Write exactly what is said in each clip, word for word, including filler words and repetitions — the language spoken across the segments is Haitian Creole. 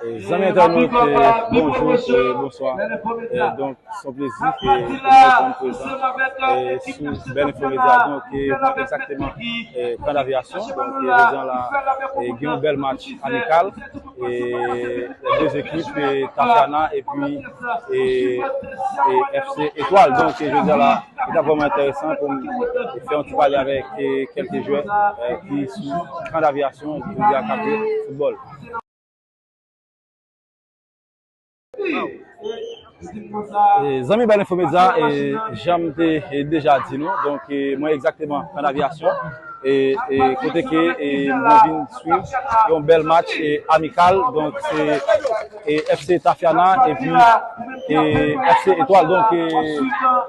Zanmi entènot, eh, bonjou, eh, bonswa. Eh, donk, se yon plezi ke pou mwen reponn prezan, eh, sou Bèl Enfo Medya. Donk, eh, egzakteman, eh, Kan Daviyasyon. Donk, eh, jodi a la, eh, gen yon bèl match amikal. Eh, de ekip, eh, Tafyana epi, eh, eh, F C Etwal. Donk, eh, jodi a la, li ta vrèman enteresan pou m fè yon ti pale avèk, eh, kèlke jwè, eh, ki sou Kan Daviyasyon, jodi a k ap jwe foutbòl. E, zanmi Bèl Enfo Medya, e, jan m te, e, deja di nou, donk, e, mwen egzakteman Kan Daviyasyon, e, e, kote ke, e, mwen vin swiv yon bèl match, e, amikal, donk se, e, F C Tafyana epi, e, F C Etwal, donk, e,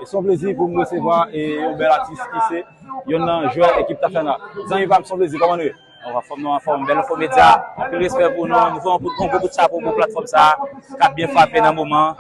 e, se yon plezi pou m resevwa, e, yon bèl atis ki se yonn nan jwè ekip Tafyana. Zanmi pa m, se yon plezi, kòman nou ye? Nou anfòm, nou anfòm. Bèl Enfo Medya, anpil respè pou nou. Nou fè yon bout, yon gwo bout chapo pou platfòm sa a, k ap byen frape nan moman.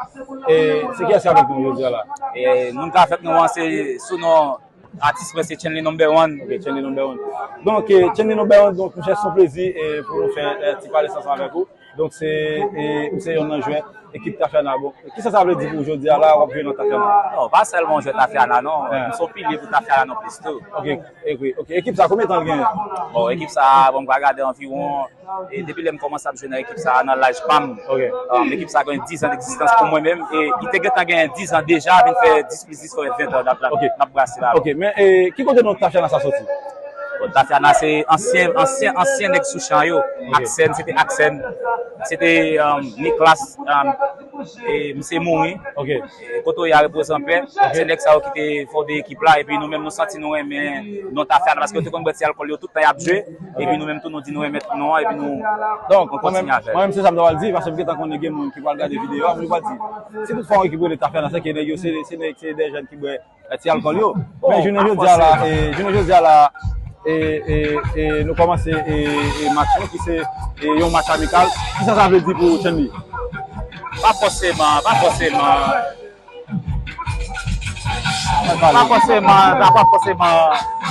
E se kiyès ki avèk nou jodi a la? E moun k avèk nou an, se sou non atis mwen, se Chenley Number One. Ok, Chenley Number One. Donk, eh, Chenley Number One, donk, monchè, se yon plezi, eh, pou nou fè, eh, ti pale ansanm avèk ou. Donk, se, eh, ou se yonn nan jwè ekip Tafyana. Bon, kisa sa vle di pou ou jodi a la, w ap jwe nan Tafyana? Non, pa sèlman jwè Tafyana, non. Ah. M se yon pilye pou Tafyana non plis tou. Ok, ok, ok. Ekip sa, konbyen tan l genyen? Bon, ekip sa, bon, m ka gade anviwon, e depi lè m kòmanse ap jwe nan ekip sa, nan laj pa m. Ok. Um, ekip sa gen dizan degzistans pou mwen menm, e li te gentan gen dizan deja, vin fè dis plis dis fè ven tan n ap, n ap, ok, n ap brase la. Ok, men, e, ki kote non Tafyana sa soti? Bon, Tafyana se ansyen, ansyen, ansyen nèg sou chan yo. Ok. Aksèn, se te Aksèn, se te, um, Niklas, um, e misye mouri. Ok. E kote w ye a, repoze an pè. Ok. Se nèg sa yo ki te fonde ekip la, epi nou menm nou santi nou renmen non Tafyana, paske yo te konn bwè ti alkòl yo tout tan y ap jwe, epi nou menm tou nou di nou renmen non an, epi nou, donk, nou kontinye avè l. Mwen menm, se sa m ta pral di, paske m gentan konnen gen moun ki pral gade videyo a, moun yo pral di, si tout fwa yon ekip rele Tafyana, se ke nèg yo, se, se nèg, se de jèn ki bwè, eh, ti alkòl yo. Men jounen jodi a la, eh, jounen jodi a la, eh, eh, eh, nou kòmanse, eh, eh, match nou, ki se, eh, yon match amikal. Kisa sa vle di pou Chenley? Pa fòseman, pa fòseman. Pa fòseman, pa fòseman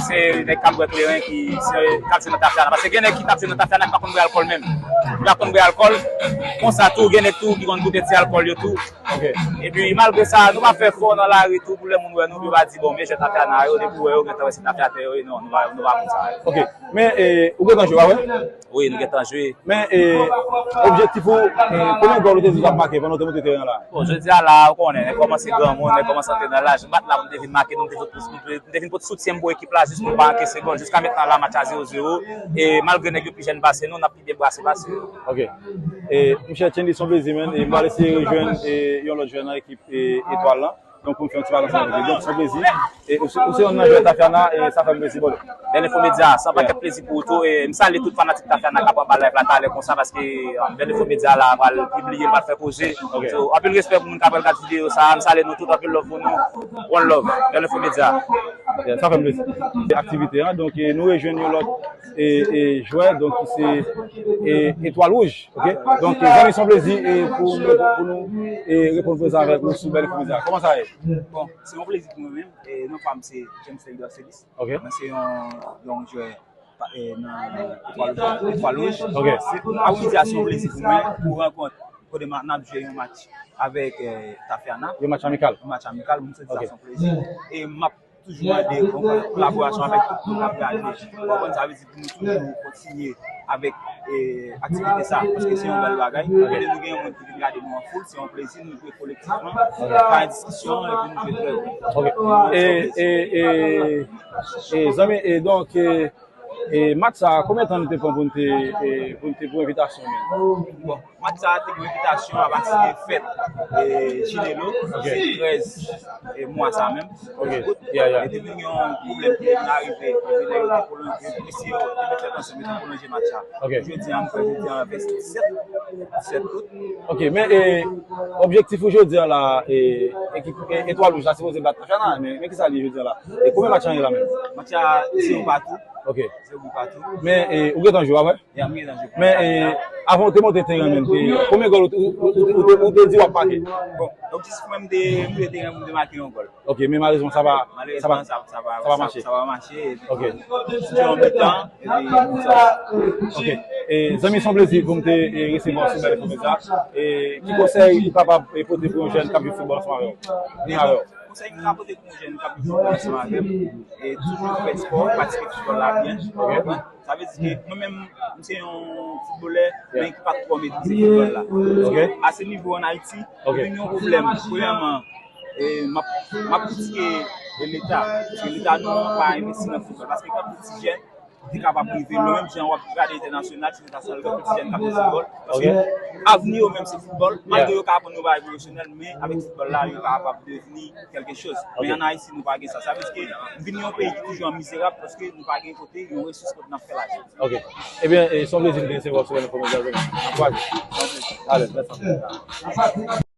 se nèg k ap bwè kleren ki se, k ap jwe nan Tafyana. Paske gen nèg ki t ap jwe nan Tafyana ki pa konn bwè alkòl menm. Ki pa konn bwè alkòl, konsa tou, gen nèg tou ki konn goute ti alkòl yo tou. Ok. Epi, malgre sa, nou pa fè fò nan lari tou pou lè moun wè nou, yo pa di, bon, men jwè Tafyana yo, depi w wè yo, gentan wè se Tafyana yo ye, non, nou pa, nou pa konn sa. Ok. Men, eh, ou gentan jwe, pa vre? Wi, nou gentan jwe. Men, eh, objektif ou, eh, konbyen gòl ou te di w t ap make pandan w te monte teren an la? Bon, jodi a la, ou konnen, nèg kòmanse granmoun, nèg kòmanse antre nan laj. M pa t la pou m te vin make, non, m te vin, m te vin pote soutyen m pou ekip la, jis pou m pa ankese gòl. Jiska mentnan la, match a zewo zewo. E malgre nèg yo pi jèn pase nou, n ap pi byen brase pase yo. Ok. E, monchè Chenley, se yon plezi, man. E m pral eseye rejwenn, e, yon lòt jwè nan ekip, e, Etwal lan. Donk, pou m fè yon ti pale ansanm avèk li. Donk, se yon plezi. E ou se, ou se yonn nan jwè Tafyana, e sa fè m plezi, brother. Bèl Enfo Medya, se yon pakèt plezi pou ou tou. E m salye tout fanatik Tafyana k ap anba live la talè konsa, paske, um, Bèl Enfo Medya la pral pibliye, l pral fè koze. Ok. So, anpil respè pou moun k ap gade videyo sa a. M salye nou tout, anpil love pou nou. One love, Bèl Enfo Medya. Yeah, sa fè m plezi. Aktivite an, donk, e, nou rejwenn yon lòt, e, e, jwè, donk, ki se, e, Etwal Wouj. Ok? Donk, e, zanmi, se yon plezi, e, pou, pou nou, e, reponn prezan avèk nou sou Bèl Enfo Medya. Kòman sa ye? Bon, se yon plezi pou mwen menm. E, non pa m se James Taylor Celis. Ok. Mwen se yon, yon jwè pa, e, nan Etwal, Etwal Wouj. Ok. Se, a wi, se yon plezi pou mwen pou rankont kote ma-, n ap jwe yon match avèk, e, Tafyana. Yon match amikal. Yon match amikal, mwen santi sa se yon plezi. E m ap toujou mande yon kolaborasyon avèk tout moun k ap gade. Ou konprann, sa vle di pou nou toujou kontinye avèk, e, aktivite sa, paske se yon bèl bagay. Lè nou gen yon moun ki vin gade nou an foul, se yon plezi, nou jwe kolektifman, pa gen diskisyon, epi nou jwe trè byen. Ok. E, e, e, e, zanmi, e donk, e, e match sa, konbyen tan nou te pran pou nou te, e, pou nou te, pou envitasyon menm? Bon, match sa a te gen envitasyon apati de fèt, e, Jinelo, ok, se trèz, e, mwa sa a menm. Ok, yeah, yeah. E te vin yon pwoblèm ki te vin arive, epi lè yo te pwolonje, mesye yo te met tèt ansanm, yo te pwolonje match sa. Ok. Jodi a, m kwè jodi a, vèsè disèt, disèt out. Ok, men, e, objektif ou jodi a la, e, ekip, e, Etwal Wouj la sipoze bat Tafyana, men, men kisa li ye jodi a la? E konbyen match lan ye la menm? Match la zewo patou. Ok. Se bi patou. Men, e, ou gentan jwe, pa vre? Ya, m gentan jwe. Men, e, avan ou te monte teren, men, te, konbyen gòl ou, ou, ou, ou, ou te, ou te di w ap make? Bon, objektif mwen, m te, m te teren pou m te make yon gòl. Ok, men malerezman, sa pa, sa pa, malezman, sa, sa pa, sa pa sa, mache. Sa pa mache. Ok. Ti yon mitan, epi sa. Ok. E, zanmi, se yon plezi pou m te, e, resevwa w sou Bèl Enfo Media. E, ki konsèy ou kapab, e, pote pou yon jèn k ap jwe foutbòl ansanm avè w? Vin avè w. Konsèy m ka pote pou yon jèn k ap jwe foutbòl ansanm avè m, e toujou fè espò, pratike foutbòl la byen. Ok. Sa vle di ke mwen menm, m se yon foutbolè, yeah, men ki pa t twò metrize foutbòl la. Ok. A se nivo an Ayiti, ok, m vin yon pwoblèm. Premyèman, e, m ap, m ap kritike, e, Leta, paske Leta nou an pa envesti nan foutbòl. Paske kanpe ti jèn, ki kapab rive lwen, menm jan w ap gade entènasyonal, se konsa l gen piti jèn k ap jwe foutbòl. Paske, ok, avni yo menm se foutbòl, malgre, yeah, yo ka aprann yon bagay pwofesyonèl, men avèk foutbòl la, yo kapab devni kèlke choz. Ok. Men ann Ayiti, nou pa gen sa. Sa vle di ke nou vin yon peyi ki toujou an mizerab paske nou pa gen kote yon resous kote n ap fè lajan. Ok. Ebyen, e, se yon plezi m te resevwa w sou Bèl Enfo Media. Ankouraje. Alèz, mèsi.